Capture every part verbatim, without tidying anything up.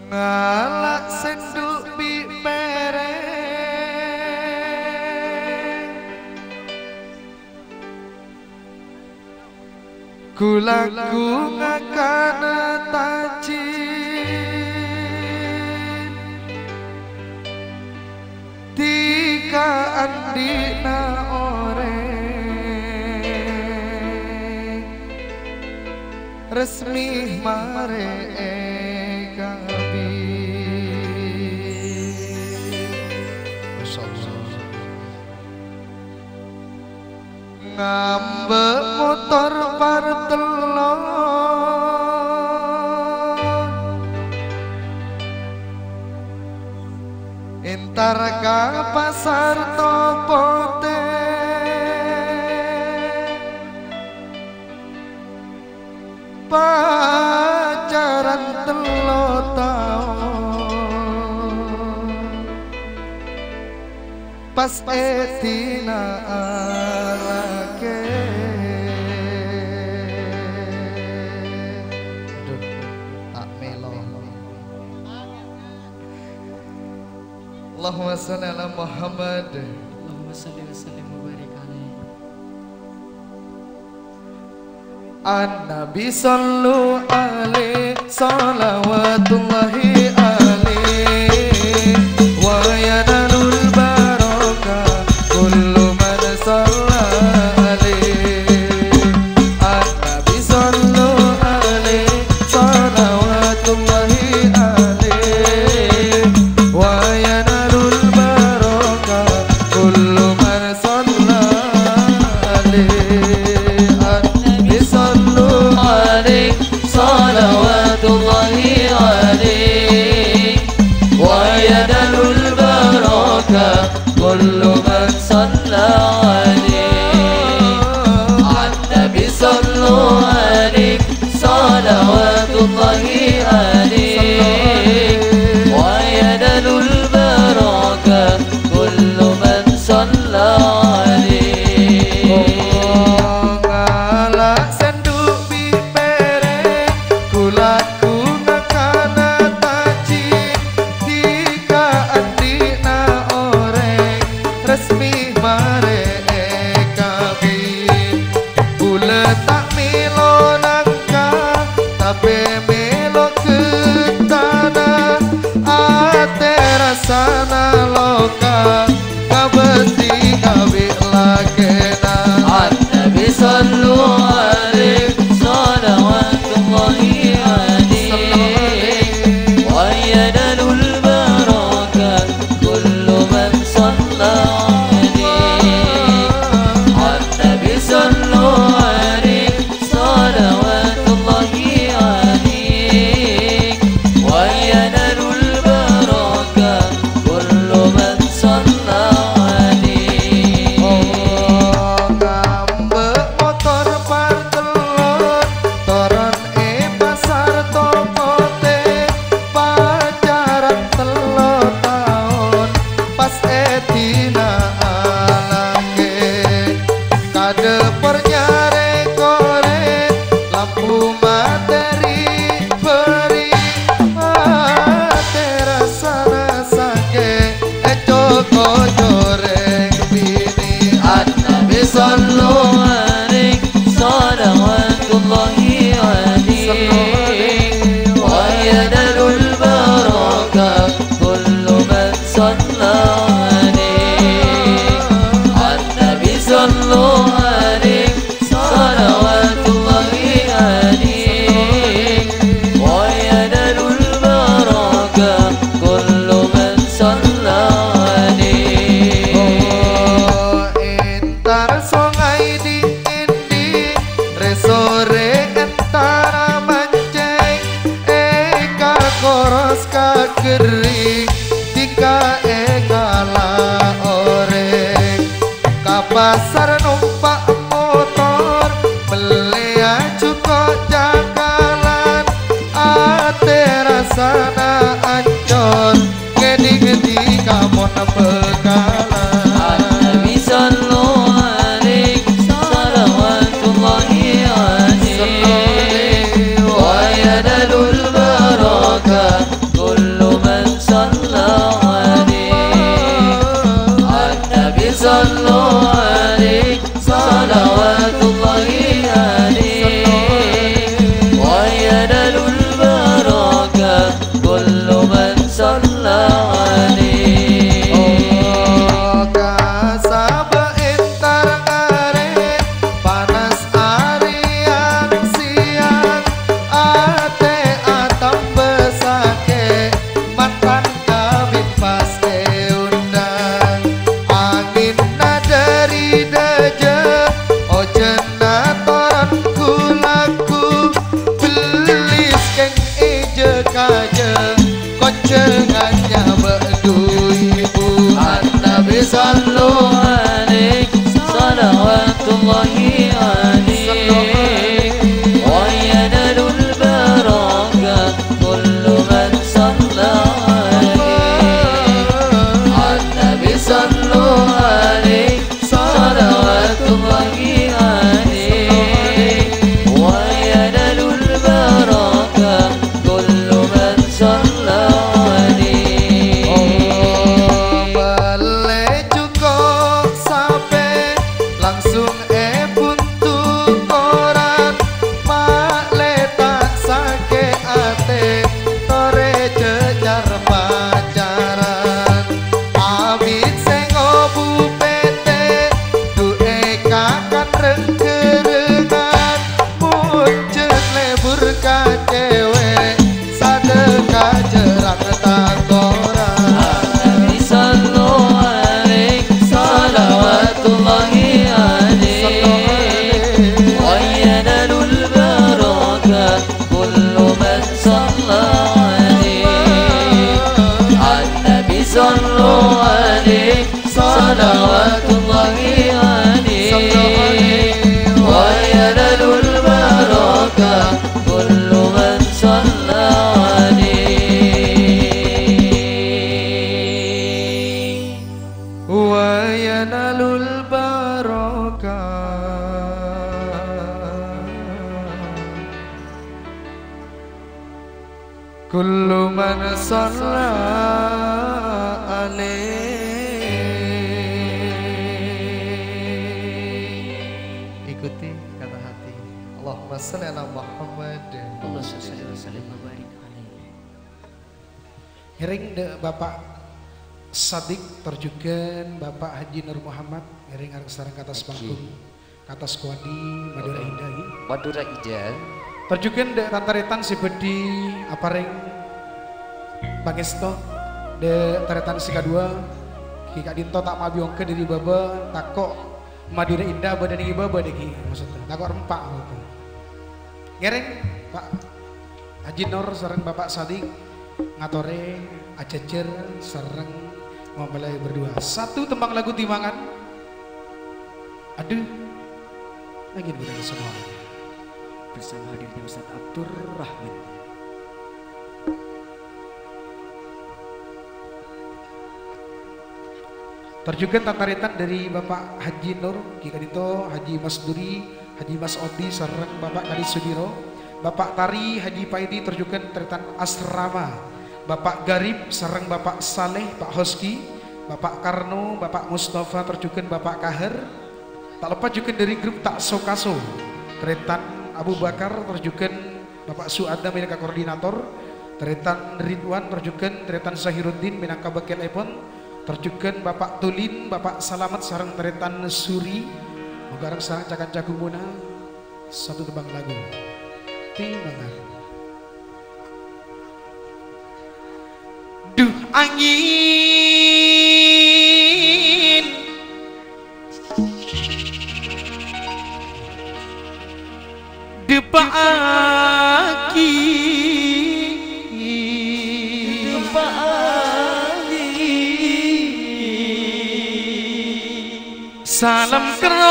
Ngala' sèndhu' bi' pèrèng, ghu-lagghu ngakana tajin. Dhika andi'na orèng resmi marè èkabin. Masyaallah. Ngambâ' motor par tello', entar ka pasar Topote. Pacaran tello' taon, pas èdina alakè. Aduh, ta' mèlo. Allahumma shalli ala Muhammad. Allahumma shalli wa sallim wa barik alaihi. An-Nabi shallu alaihi shalawatullahi alaihi wa yanalul barokah kullu man shalla alaihi. An-Nabi shallu alaihi shalawatullahi alaihi wa yanalul barokah kullu man salla alaihi. An-Nabi shallu alaihi shalawatullahi alaihi wa yanalul barokah kullu man salla alaihi. An-Nabi shallu alaihi shalawatullahi alaihi wa yanalul barokah kullu man salla alaihi. Ngala' sèndhu' bi' pèrèng, ghu-lagghu ngakana tajin. Dhika andi'na orèng resmi marè èkabin. Bulâ ta' mèlo nangka, tapè mèlo ghântana. Atè rassana loka, ngabâs dhika bi' lakèna. An-Nabi shallu alaihi shalawatullahi alaihi wa yanalul barokah kullu man salla alaihi. An-Nabi shallu alaihi shalawatullahi alaihi wa yanalul barokah kullu man salla alaihi. Oh, ngambâ' motor par tello', toron è pasar Topote, pacaran tello' taon, pas èdina alakè. Ka dâpor nyarè korèng, lampu matè ri-bâri', matè rassana sakè', ècokol orèng binè'. An-Nabi shallu alaihi shalawatullahi alaihi wa yanalul barokah kullu man salla alaihi. An-Nabi shallu alaihi shalawatullahi alaihi wa yanalul barokah kullu man salla alaihi. Oh, entar songay di-indi, rè-sorè entara mancèng, è kakoros ka ghâring, dhika èngala' orèng. Ka pasar nompa' motor, mellèya jhuko' cakalan, atè rassana ancor, ngèdhing dhika mon bhâkalan. An-Nabi shallu alaihi shalawatullahi alaihi wa yanalul barokah. Konjhângan nyabâ' du ibu. An-Nabi sallu alaihi, salawatullahi alaihi. Wa yanalul barakah kullu man salla alaihi. An-Nabi sallu alaihi, salawatullahi alaihi. Wa yanalul barakah kullu man salla alaihi. Oh, bâllè jhuko' sapè, langsung èbuntu koran. Ma'lè ta' sakè' atè, torè jhâ' car-pacaran. Abit sè ngobu pètè, du'e kakan reng-kerrengan. Mojhât lebur ka cewek, sadhâka jhârâng ta' korang. Nabi sallu alaihi, salawatullahi alaihi. Wa yanalul barakah kullu man salla alaihi. An-Nabi sallu alaihi, salawatullahi alaihi. Wa yanalul barakah kullu man salla alaihi. Wa yanalul barakah kullu man salla alaihi. Ikuti kata hati. Allahumma shalli ala Muhammad. Allahumma shalli wa sallim wa barik alaihi. Ngèrèng dâ' Bapak Sadik, tor jhughân Bapak Haji Nur Muhammad, ngèrèng areng-sareng ka attas panggung, ka attas kowadi Madhurâ Indah, ghi. Madhurâ Indah. Tor jhughân dâ' tan-tarètan sè bhâdhi aparèng pangèsto, dâ' tarètan sè kaduwâ, ghi ka'dinto ta' mabi ongghâ dâri bâbâ, tako' Madhurâ Indah bâdâ neng è bâbâ nèka, maksudnya, tako' rempa', gitu. Ngèrèng, Pak Haji Nur sareng Bapak Sadik ngatorè ajhâjhâr sareng mempelai berdua. Satu tembang lagu timbangan. Aduh, lagi udah semua. Bersama hadirnya Ustaz Abdurrahman. Tor jhughân tan-tarètan dâri Bapak Haji Nur, ghi ka'dinto Haji Masduri, Haji Mas Odi sareng Bapak Kadi Sudiro, Bapak Tari Haji Paidi, tor jhughân tarètan asrama, Bapak Garib sareng Bapak Saleh, Pak Hoski, Bapak Karno, Bapak Mustafa, tor jhughân Bapak Kahar. Ta' loppa jhughân dâri grup Ta' So Kaso, tarètan Abu Bakar, tor jhughân Bapak Su'ada mènangka koordinator, tarètan Ridwan tor jhughân tarètan Zahiruddin mènangka bâkkèlèpon, tor jhughân Bapak Tulin, Bapak Salamet sareng tarètan Suri, mongghâ areng-sareng ca-kanca ghumuna, satu tembang lagu. Timbangan. Duh angèn, depa'aghi. Depa'aghi. Salam kerrong.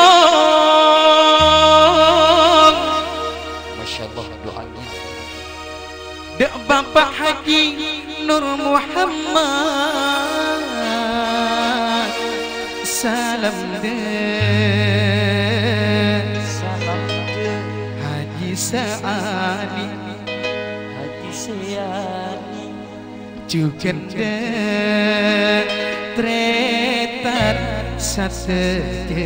Masya Allah, duh angèn. Dâ' Bapak Haji Nur Muhammad, salam dâ'. Salam dâ'. Haji Sa'ani. Haji Sa'ani. Jhughân dâ' tarètan sadhâjâ.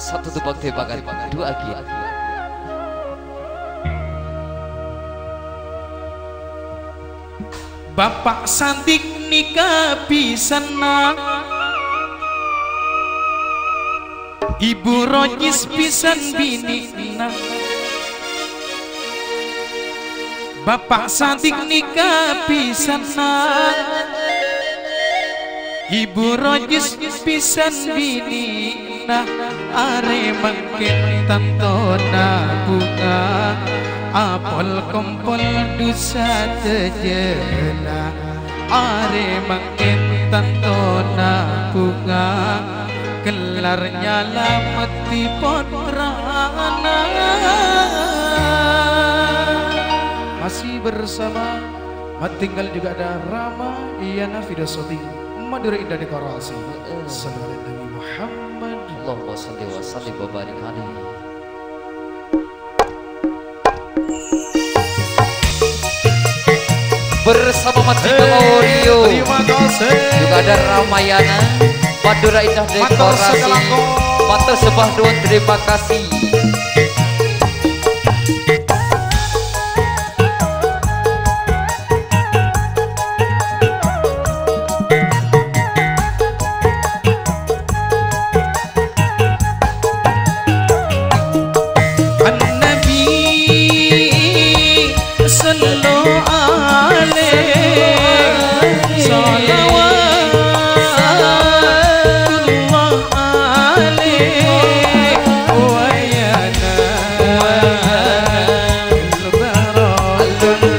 Satu tembang timbangan, du'âghi. Bapak Sadik nèka bhisanna, Ibu Rojis bhisan binèna. Bapak Sadik nèka bhisanna, Ibu rojis pisan binèna, arè mangkèn tantona bhunga, apol-kompol du sadhâjâna. Arè mangkèn tantona bhunga, kellar nyalameddhi pottrana. Masih bersama Mat Tinggal juga ada Rama Yana Fidosoti, Madura Indah Dekorasi. Heeh. Sallu ala Nabi Muhammad. Allahumma shalli wa sallim wa barik alaihi. Bersama Mas Dika Maurio. Terima kasih. Juga ada Ramayana, Madura Indah Dekorasi. Matur sembah dhuwur, terima kasih. An-Nabi, sallu alaihi, shalawatullah alaihi, wa ya nailul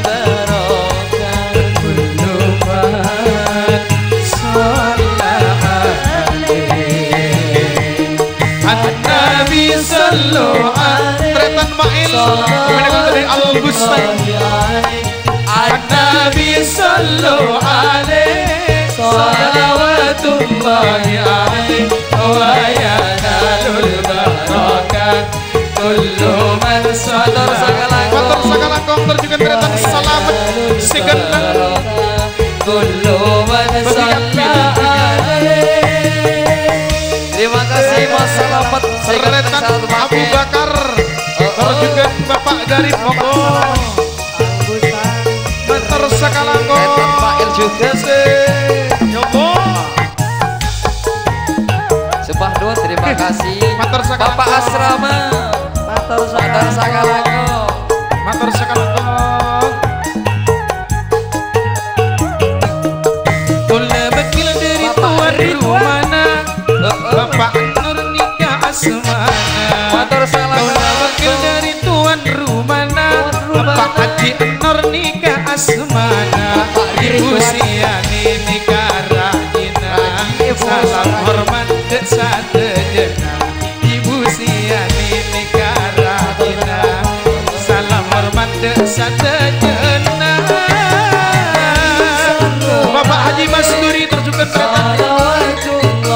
barakah, kullu man shalla alaihi. An-Nabi sallu alaihi. Tarètan Ma'il, pemain dari Al-Bustani. An-Nabi sallu alaihi, shalawatullahi alaihi, wa yanalul barakah. Kullu man shalla. Matur sakalangkong, terjun tarètan salamet. Segenap. Kullu man shalla alaihi. Terima kasih, Mas Salamet. Tarètan Abu Bakar. Terjun Bapak Garib, monggo. Matur sakalangkong. Tarètan Pak El juga. Ya Allah. Sembah dhuwur, terima kasih. Matur sakalangkong. Bapak Asrama. Matur sakalangkong. Matur sakalangkong. Kaulâ bâkil dhâri tuan rumana, Bapak Nur nèka asmana. Matur sakalangkong. Kaulâ bâkil dhâri tuan rumana, Bapak Haji Nur nèka asmana. Ibu Siani nèka rajina. Salam hormat dhâ' sadhâjâna. Ibu Siani nèka rajina. Salam hormat dhâ' sadhâjâna. Bapak Haji Masturi terjun tarètan.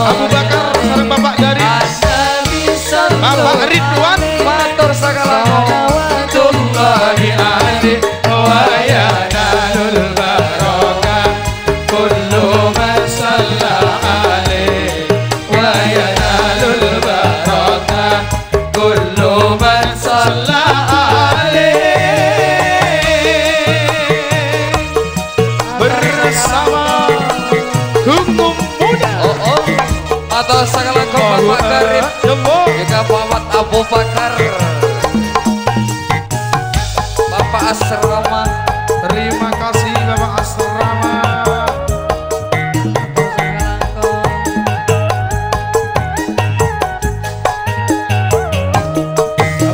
Abu Bakar sareng Bapak Garib. Bapak Ridwan. Matur sakalangkong. Salawatullahi alaihi wa yanalul barakah. Kullu man shalla alaihi wa yanalul barakah. Kullu man shalla alaihi. Bersama Gugum Muda. Oh, oh. Matur sakalangkong Bapak Garib. Jumbo. Juga Muhammad Abu Bakar. Bapak Asrama. Terima kasih, Bapak Asrama.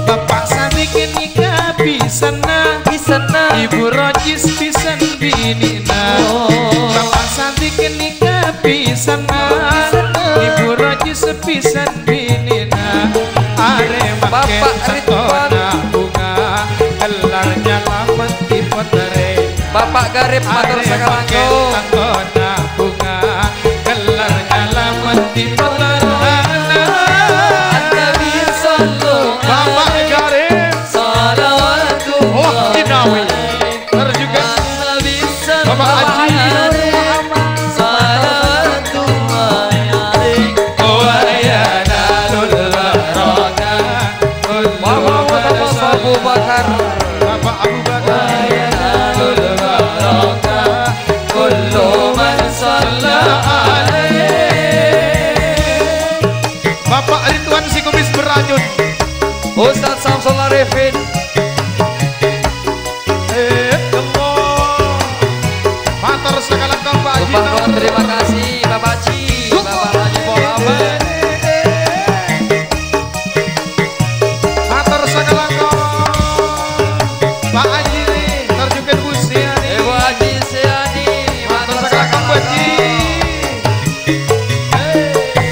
Bapak Sadikin nèka bisanna. Bisanna. Ibu Rojis bisan binèna. Oh. Bapak Sadikin nèka bisanna. Bisanna. Ibu Rojis bisan binèna. Arè mangkèn Bapak Ridwan. Tantona bhunga, kellar nyalameddhi pottrè. Bapak Garib, matur sakalangkung. Arè mangkèn tantona bhunga, kellar nyalameddhi pottrana. An-Nabi sallallahu Bapak Garib. Salawatullah. Oh, Inawi. Bener juga. Bapak Haji. Bapak Abu Bakar.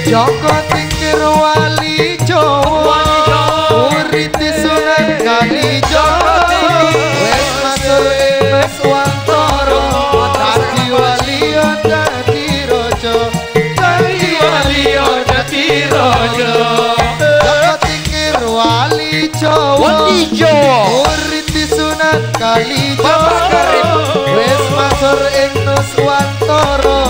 Joko Tingkir wali Jawa, wali Jawa. Murid Sunan Kalijaga, wis matur ing Nuswantara, dadi wali ya dadi raja, dadi wali ya dadi raja. Joko Tingkir wali Jawa, wali Jawa. Murid Sunan Kalijaga, Bapak Karim. Wis matur ing Nuswantara,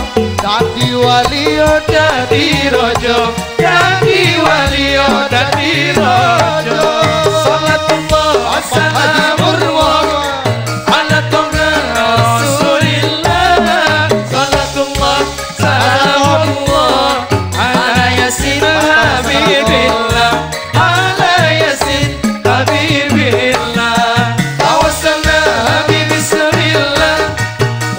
dadi wali ya dadi raja, dadi wali ya dadi raja. Salatullah, salamullah, ala toha Rasulillah. Salatullah, salamullah, ala Yasin Habibillah. Ala Yasin Habibillah. Tawassalna bi bismillah,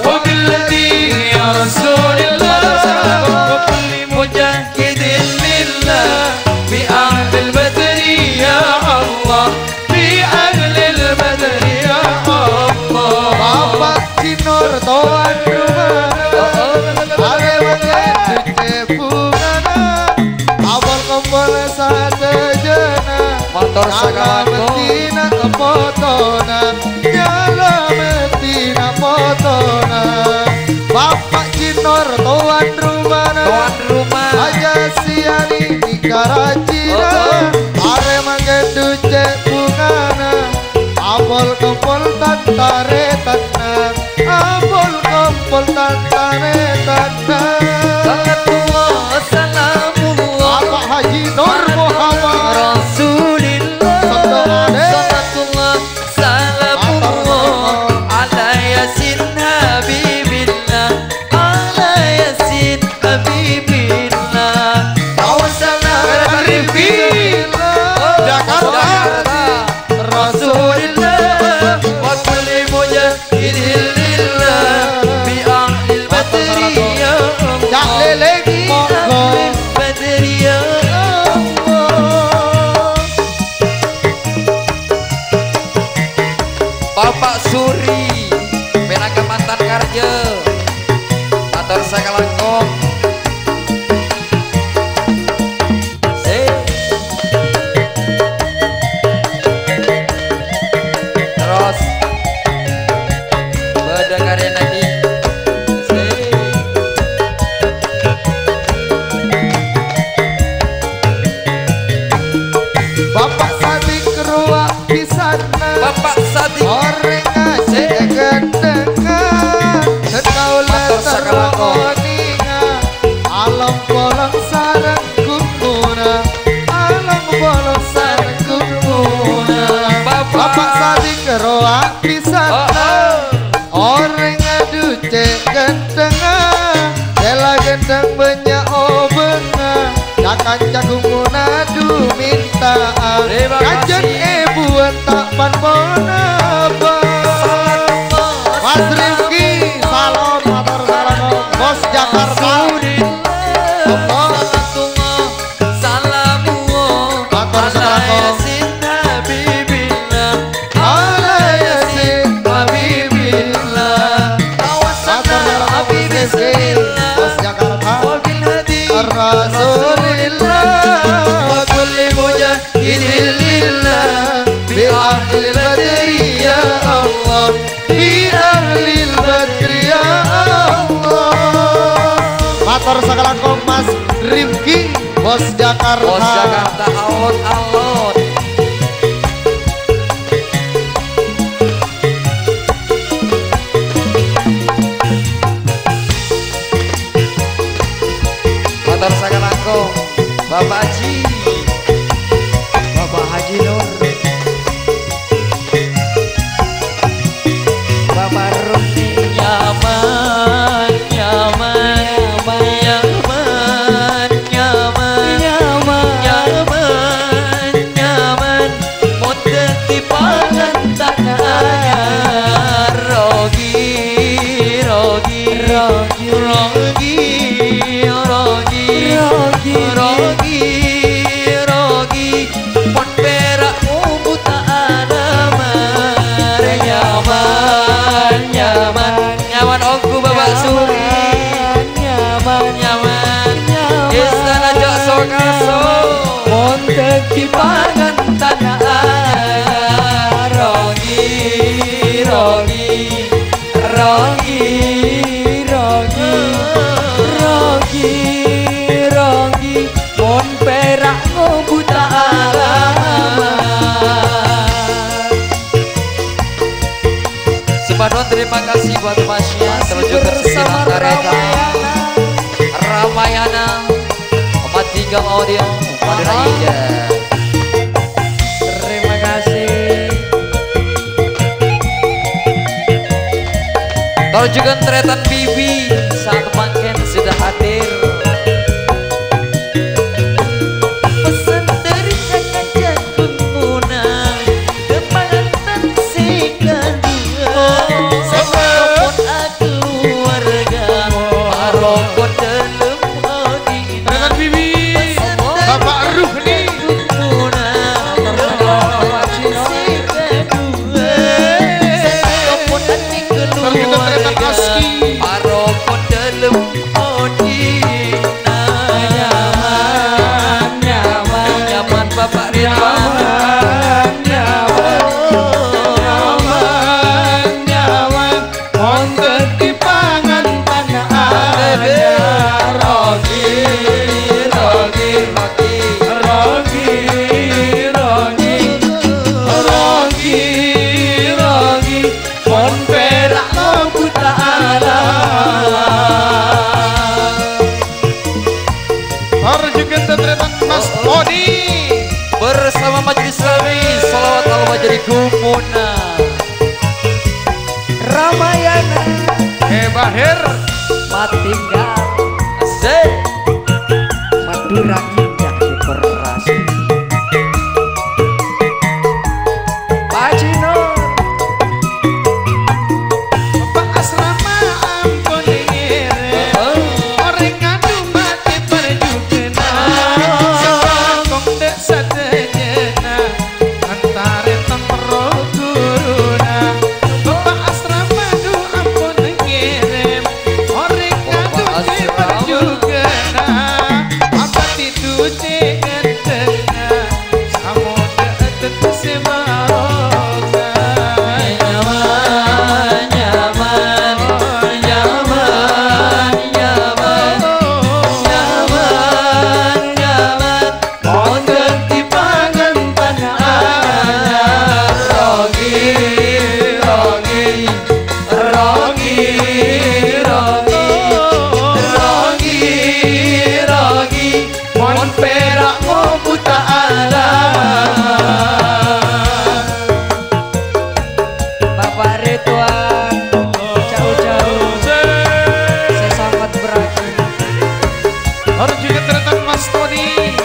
wa bil hadi ya Rasulillah, wa kulli mujahidin lillah, bi ahlil badri ya Allah, bi ahlil badri ya Allah. Bapak Jinur tuan rumah, are mangke duce bungana, abal kompol sadajana. Mator sakalangkong. Nyalameddina potona, nyalameddina potona. Bapak Jinor tuan rumana. Tuan rumah. Haja Siani di Karajina. Oh, oh. Are mangke duce bungana. Abol kompol tan-taretanna. Abol kompol tan-taretanna. Salatullah, salamullah, Bapak Haji Nur Muhammad. Rasulillah. Sabda Ade. Salatullah, salamullah, ala Yasin Habibillah, ala Yasin Habibillah. Tawassalna bi Jakarta. Jakarta. Rasulillah, wa kulli mujahidin lillah, bi ahlil badri ya Allah. Cak Leleng, bi monggo. Ahlil badri ya Allah. Bapak Suri, pinaka mantan karja. Mator sakalangkong. Sip. Terros bâdâ karya Nabi. Sip. Bapak Sadik rowa pisanna. Bapak Sadik. Orèng ngajhi ghântèngnga. Sè kaulâ terro onènga. Alam polong sareng ghungghuna. Alam polong sareng ghungghuna. Bapak. Bapak Sadik rowa pisanna. Oh, oh. Orèng adu cè' ghântèngnga, sè la ghântèng bânnya' obângnga, ca-kanca ghungghuna adu mènta'a. Terima kasih. Kajân èbuwân ta' pan ponapa. Mas Rifki, salam, mator salam, Bos Jakarta. Rasulillah. Salamullah. Salamullah. Mator ala salam. Yasin Habibillah. Ala Yasin Habibillah. Tawassalna bi bismillah. Bos Jakarta. Wa bil hadi Rasulillah. Wa kulli mujahidin lillah. Bi ahlil badri ya Allah. Bi ahlil badri ya Allah. Mator sakalangkong Mas Rifki, Bos Jakarta. Bos Jakarta, alon-alon. Mator sakalangkong, Bapak Haji. Bapak Haji Nur. Bapak Rukni. Nyaman, nyaman, nyaman, nyaman, nyaman, nyaman, nyaman. Mon dhâddhi pangantanna anyar, rogi, rogi, rogi, rogi, rogi, rogi, rogi, Mon dhâddhi pangantanna, rogi, rogi, rogi, rogi, rogi, rogi, mon pèra' ngobuta alamat. Sepadan terima kasih buat masnya, terus juga bersama Ramayana. Ramayana. Omat tinggal audio, Madura Indah. Terima kasih. Terus juga Tretan Bibi saat mangkèn sudah hadir. Pesan dari kakak Jagung Muna. Pangantan sè kaduwâ, sè ampon akaluwarga, parokon dâlem odhi'na. Rekan Bibi, Bapak Ruhni. Pangantan sè kaduwâ, sè ampon akaluwarga, parokon dâlem Odhi'na nyaman, nyaman, nyaman, Bapak Ridwan. Nyaman, nyaman, nyaman, nyaman. Mon dhâddhi pangantan anyar. Rogi, rogi, rogi, rogi, rogi, rogi, rogi. Mon pèra' ngobuta alamat. Parjughân tan-tarètan Mas Todi. Bersama majelis kami, salawat al-wajri gumuna. Ramayana. Eh, Bahir. Matinggal. Asik. Madura Indah Dekorasi. Pak Haji Nur. Bapak Asrama ampon ngèrèm. Heeh. Orèng ngadu matè parjughâna. Sè langkong dâ' sadhâjâna. Antarètan ro-ghuruna. Bapak Asrama du ampon ngèrèm. Orèng ngadu matè parjughâna. Abâ' Duce gantengna, samodâ tettè sè barokah. Nyaman, nyaman, nyaman, nyaman, nyaman, nyaman. Mon dhâddhi pangantan anyar, rogi, rogi, rogi, rogi, rogi, rogi. Mon pèra' ngobuta alamat. Bapak Ridwan, jhâ'-jhâ', sè sanget berarti. Harus juga ternyata Mas Tony.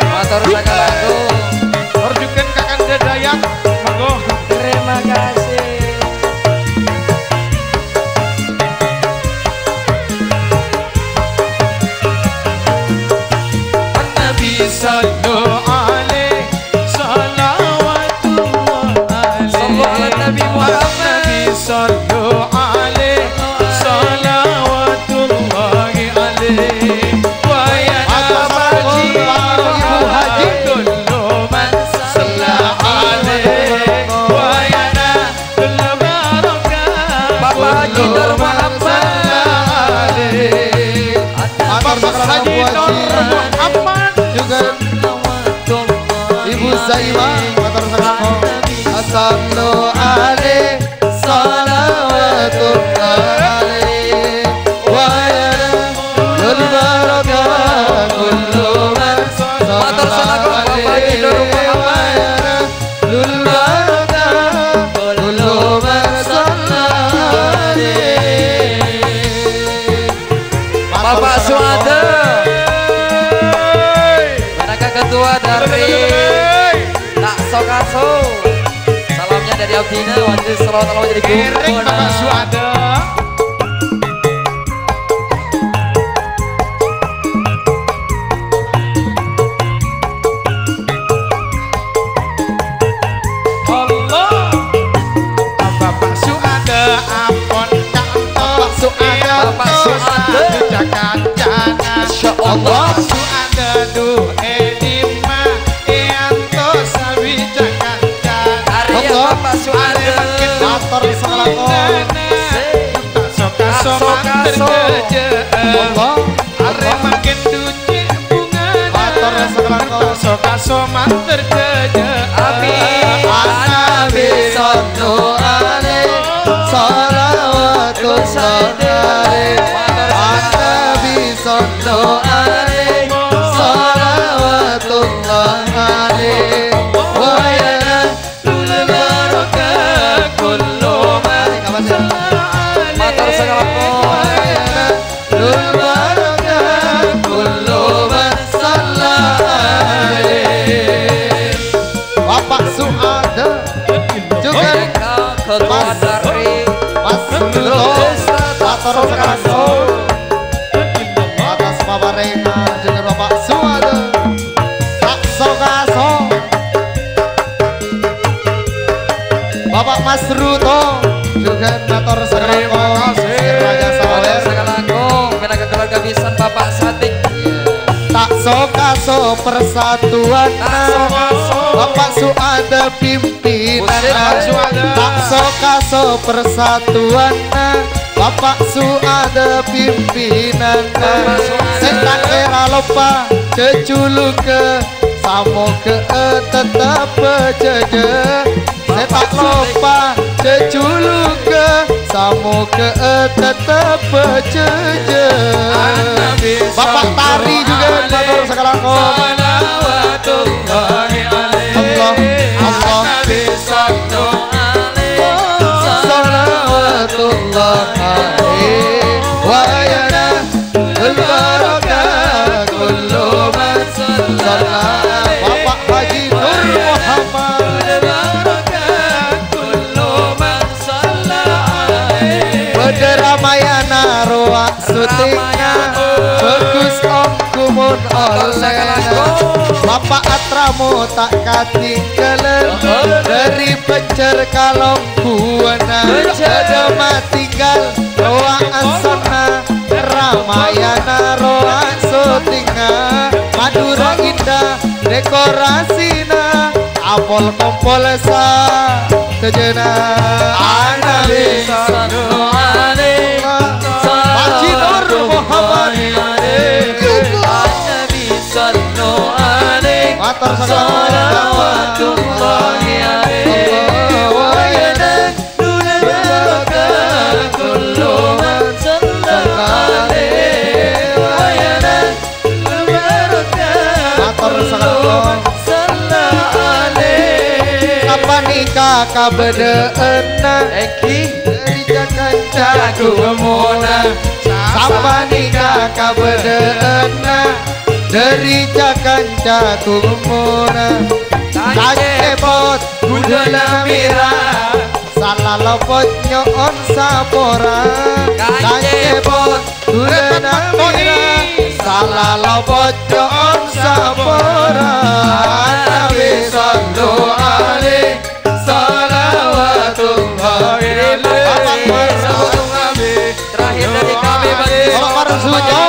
Matur sakalangkung. Harus juga Kakanda Dayak, monggo. Terima kasih. Nabi sallu alaihi, salawatullah alaihi. Sallu ala Nabi Muhammad. Nabi sallu alaihi, salawatullahi alaihi. Wa ya Bapak Haji, Ibu Haji. Kullu man salla alaihi. Wa ya Bapak Haji Nur Muhammad. Bapak Haji Nur Muhammad. Juga Ibu Zaima, matur salam. Sallu alaihi, salawatullah alaihi, wa ya Nurul Barakah, kullu man salla alaihi, wa ya Nurul Barakah, kullu man salla alaihi. Bapak Suada. Manakah ketua dari Nak Sokaso? Salamnya dari abdina, wajib salawat, salawat dari Erek guru. Bapak Suada. Allah. Bapak Suada ampon kantos. Bapak Suada. Bapak Suada. Satu jakan-jakan. Allah. Su'ada du è dimma, è anto sawica kanca. Arè Allah. Bapak Su'ada. Arè mangkèn mator sakalangkong. Ta' so-kaso mator jâjâ. Allah. Arè mangkèn du cè' bhungana. Mator sakalangkong. Ta' so-kaso mator jâjâ. Amin. An-Nabi sallu alaihi, shalawatullah alaihi. An-Nabi sallu alaihi, shalawatullah alaihi. Wa ya nahlul barakah kullu man salla alaihi. Mator sakalangkong. Wa ya nahlul barakah kullu man salla alaihi. Bapak Su'ada. Juga Mas, Mas Nuto, mator sakalangkong. Atas paparèngnga jhughân Bapak Suwada. Ta' so-kaso. Bapak Mas Ruto, jhughân mator sakalangkong. Terima kasih. Raja Sawer. Mator sakalangkong, mènangka keluarga bhisan Bapak Satik. Ta' so-kaso persatuan. Ta' so-kaso. Bapak Suwada pimpinanna. Bapak Suwada. Ta' so-kaso persatuanna. Bapak Su'ada pimpinanna, sè ta' kèra loppa jhâjhulugghâ, samoghâ'â tettep jhâjâ. Sè ta' loppa jhâjhulugghâ, samoghâ'â tettep jhâjâ. Bapak Tari juga mator sakalangkong. Allah, Allah. Salawatullah alaihi wa ya nahlul barakah kullu man salla alaihi. Bapak Haji Nur Muhammad. Bâdâ Ramayana rowa syutingnga. Bhâghus ongghu mon ollèna. Bapak Atramo ta' katinggalan. Dâri Bânjar Kalong Buana, bâdâ Matinggal, rowa asonna Ramayana, rowa syutingnga, Madura Indah, dekorasina, apol-kompol sadhâjâna. An-Nabi sallu alaihi, Haji Nur Muhammad. An-Nabi sallu alaihi, mator sakalangkong. Salawatullahi alaihi wa ya nahlul barakah kullu man salla alaihi wa ya nahlul barakah kullu man salla alaihi. Sapanèka kabâdâ'ânna èngghi dâri ca-kanca gugumona. Sapanèka kabâdâ'ânna dâri ca-kanca gugumona. Kancè pot budhâna mèra, sala lopot nyo'on sapora. Kancè pot budhâna mèra, sala lopot nyo'on sapora. Nabi sallu alaihi, salawatullahi alaihi. Bapak Marzuki. Terakhir dari kami, Bapak Marzuki.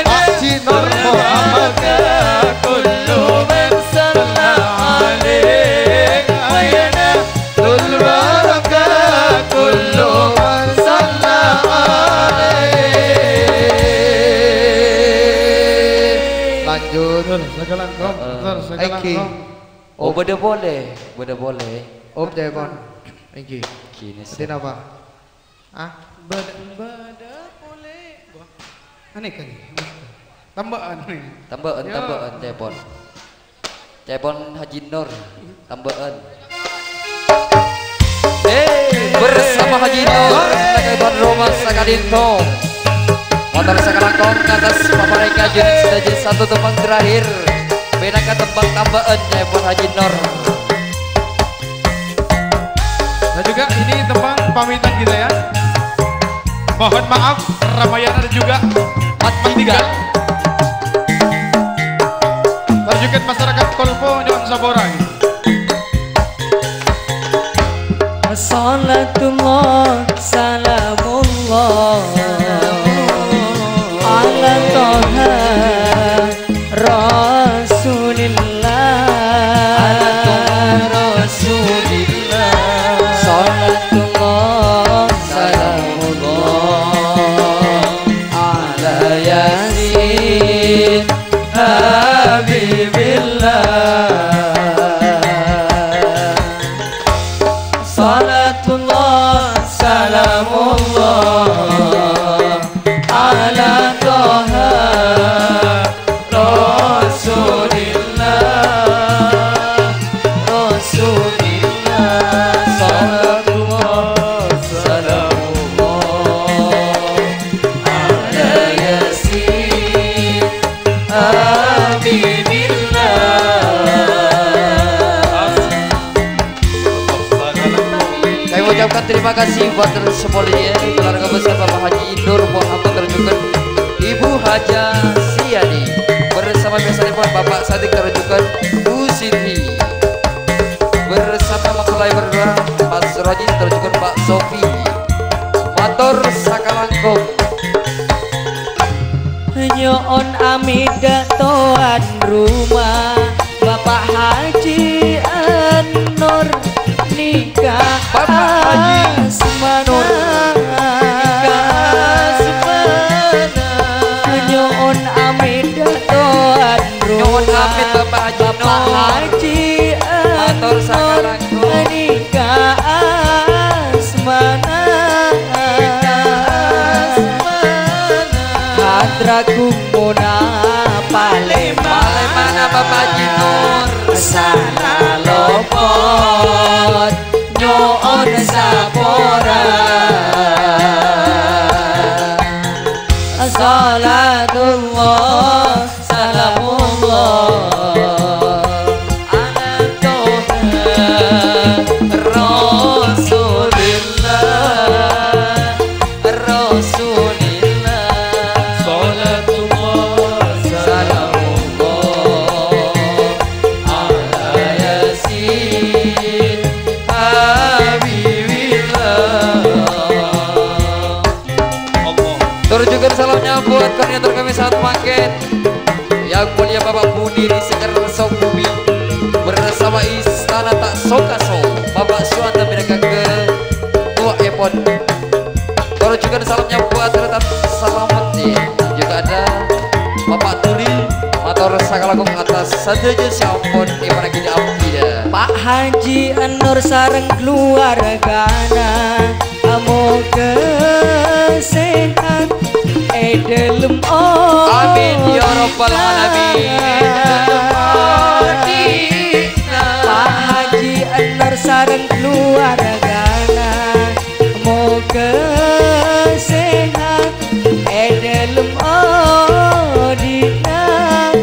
Haji Nur Muhammad. Kullu man salla alaihi wa ya nahlul barakah kullu man salla alaihi. Lanjut. Betul, sakalangkong. Heeh. Betul, sakalangkong. Iki. Oh, bâdâ polè, bâdâ polè. Op, Cèpon. Iki. Gini sih. Artinya apa? Ah? Bâdâ, bâdâ polè. Wah. Aneh kan? Tamba'an nih. Tamba'an, ya. Tamba'an, Cèpon. Cèpon Haji Nur, tamba'an. Eh, bersama Haji Nur, kita ke tuan rumah sakadinto. Mator sakalangkong atas paparèngnga jhâ' satu tembang terakhir. Mènangka tembang tamba'an, Cèpon Haji Nur. Dan juga ini tembang pamitan kita ya. Mohon maaf, Ramayana dan juga Mat Tinggal. Parjhughân masyarakat Kolpo nyo'on sapora. Assalatullah, salamullah. Ala Toha Rasulillah. Ala Toha Rasulillah. Salatullah, salamullah ala Yasin Habibillah. Salatullah, salamullah ala Toha Rasulillah, Rasulillah. Salatullah, salamullah ala Yasin Habibillah. Kami ucapkan terima kasih buat semuanya, keluarga besar Bapak Haji Nur Muhammad, terjun Ibu Haja Siyadi, bersama biasanya Bapak Sadiq, terjun Bu Siti, bersama mempelai berdua Mas Roji, terjun Pak Sofi. Mator sakalangkong. Nyo'on amèdhâ towan roma, Bapak Haji An-Nur nèka Bapak Haji asmana. Nur nèka asmana. Nyo'on amèdhâ towan roma, nyo'on amèdhâ Bapak Haji Bapak Nur. Haji Mator An-Nur sakalangkong. Nèka asmana. Nèka asmana. Hadra gumuna palèma. Palèmana Bapak Haji Nur. Sala lopot nyo'on sapora. Salatullah, salamullah ala Toha Rasulillah, Rasulillah. Salatullah, salamullah ala Yasin Habibillah. Tur jhughân salam nyambhut koordinator kami saat mangkèn, yang mulia Bapak Muniri Sekar Sokbumi, bersama istana tak sokaso, Bapak Suwanda Binaga ketua'èpon. Tur jhughân salam nyambhut, tetap selamat, ya. Juga ada Bapak Tuli, mator sakalangkong atas sadhâjâ sè ampon èparèngaghi abdhina. Pak Haji An-Nur sareng keluargana. Moghâ sehat è dhâlem odhi'na. Amin, ya rabbal alamin. È dhâlem odhi'na. Pak Haji An-Nur sareng keluargana. Moghâ sehat è dhâlem odhi'na.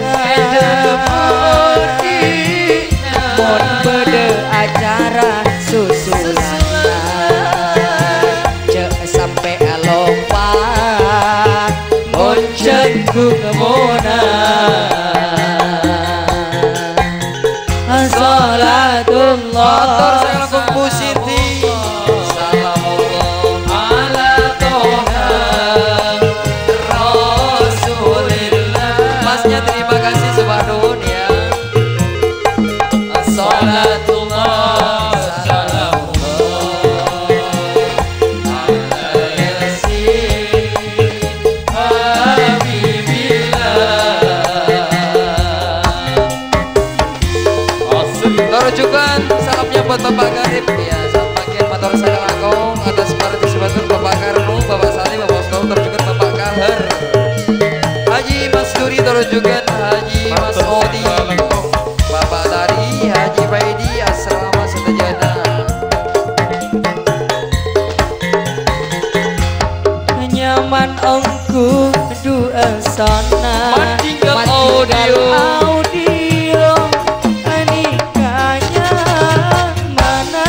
È dhâlem odhi'na. Mon bâdâ acara susulan, jhâ' sampè' alompa mon jhânggung mona. Salatullah. Mator sakalangkong Bu Siti. Salamullah ala Toha Rasulillah. Masnya terima kasih, Bapak Dun, ya. Salatullah, salamullah ala Yasin Habibillah. Tur jhughân salamnya buat Bapak Garip, ya, sampèyan mator sakalangkong atas partisipator Bapak Karno, Bapak Salim, Bapak Oscar, tur jhughân Bapak Kahar. Haji Mas Duri, tur jhughân Haji Mas Odi, Bapak Tari, Haji Paidi, asrama sadhâjâna. Nyaman ongghu du'a sona. Madhinggal audio. Audio. Nèka nyamana.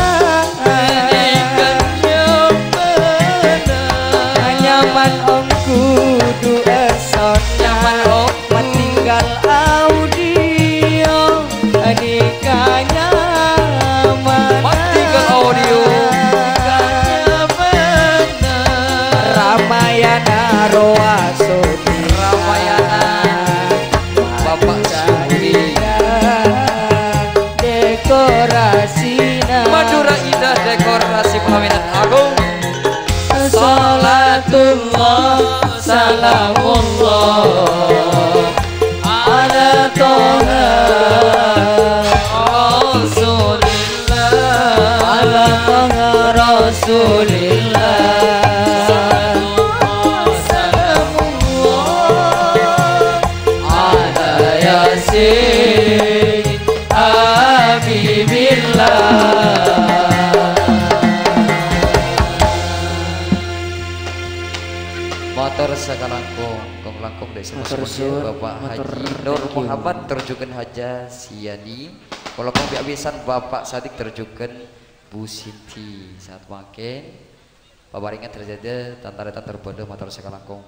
Nèka nyamana. Nyaman ongghu du'a sona. Nyaman ongghu. Madhinggal audio. Nèka nyamana. Madhinggal audio. Ramayana rowa sodi. Salamullah ala Toha Rasulillah. Ala Toha Rasulillah. Salamullah ala Yasin Habibillah. Mator sakalangkong, kong langkong dek Mator suwun, Bapak mator Haji Nur thank you. Muhammad, tor jhughân Hajah Siyani. Kalangkong bi' abisan Bapak Sadiq, tor jhughân Bu Sinti. Saat mangkèn, paparèngan terjadi tan-tarètan terbada mator sakalangkong.